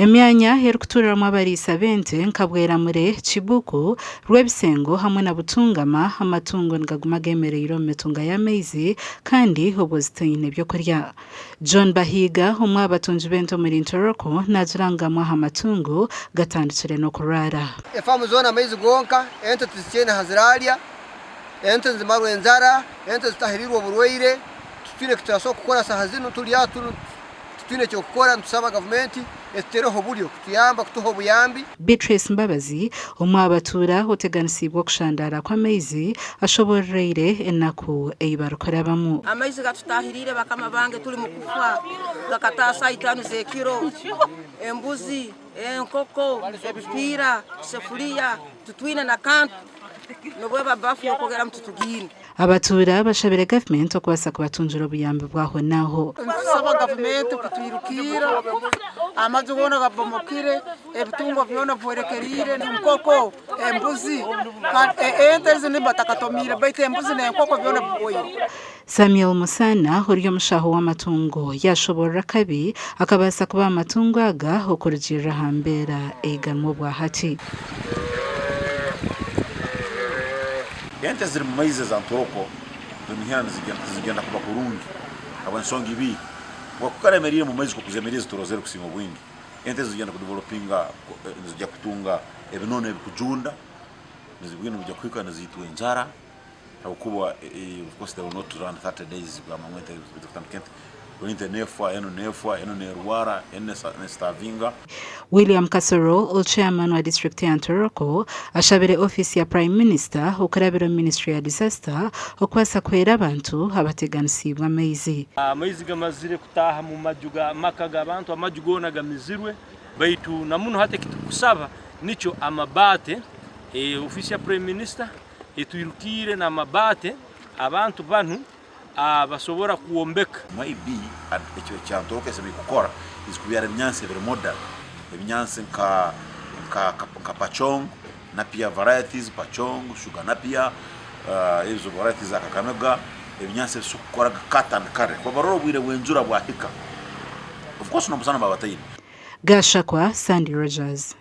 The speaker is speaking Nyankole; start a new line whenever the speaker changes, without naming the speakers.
Emyanya erikutuuriramu abariisa b'ente nka Bweramure, Kibuku, Rwebisengo hamwe na Butungama amatungo nigaguma gemereire omu mitunga y'amaizi kandi obwo zitaine by'okurya. John Bahiga omwe aha batungi b'ente omuri Ntoroko naagira ngu gamwe aha matungo gatandikire n'okurwara.
Efaamu zoona amaizi gonka, ente tizikyaine aha ziraarya, ente nizimarwa enjara, ente zitahiriirwe oburwaire, titwine eki turasobola kukora saaha zinu turi aha Titwine ky'okukora nitusaba gavumenti etuteereho oburyo kutuyamba kutuha obuyambi.
Beatrice Mbabazi, omwe aha batuura oteganisiibwe okushandaara kw'amaizi ashoboororeire enaku ei barikurabamu.
Amaizi gatutahiriire bakama bange turi mu kufa gakataaha saaha itaano z'ekiro, embuzi, enkoko, ebipiira, sefuriya titwine na kantu n'obu eba bafu y'okwogeramu titugiine.
Abatuura bashabire gavumenti okubaasa kubatungira obuyambi bw'ahonaaho.
Nitusaba gavumenti kutwirukiira, amaju goona gabomokire, ebitungwa byona bihwerekereire, enkoko, embuzi, ente ezo nibo batakatomiire baitu embuzi n'enkoko byona bihweire.
Samuel Musana ori omushaho w'amatungo yaashoboorora akabi akabaasa kuba aha matungo aga okurugiirira aha mbeera ei garimu obwahati.
Ente eziri mu maizi eza ntoroko nituhira nizigenda kuba kurungi habw'ensonga ibiri. Bwakuba emeriire omu maizi nk'oku zemeriire zitorozere kusinga obwingi, ente ezo nizigenda kudevelopinga, nizija kutunga ebinono ebikujunda, obwire nibwija kuhika niziitwa enjara habwokuba of course they will not run 30 days kugamba ngu ente kutandika ente ente nefwa, enu nefwa, enu nerwara, enu nesitavinga.
William Kasoro, Chairman wa disiturikiti ya Ntoroko ashabire ofiisi ya Prime Minister okurabira omu ministry ya Disaster okubaasa kuhwera abantu abateganisiibwe amaizi.
Amaizi gamazire kutaaha mu maju ga maka g'abantu, amaju goona gamizirwe baitu na muno hati ekitukusaba nikyo amabaate. Ofiisi ya Prime Minister etwirukiire n'amabaate abantu banu basobora kwombeka.
Maybe ekyo ekyantoroka esemeriire kukora is kubyara ebinyansi ebiri modern, ebinyansi nka nka nka pachong, napier varieties, pachong, sugar napier, ezo varieties za kakamega, ebinyansi ebisobola kukora bikatandika kare kuba barora obwire bw'enjura bwahika, of course n'omusana nibaba bataine.
Gashakwa Sandy Rogers.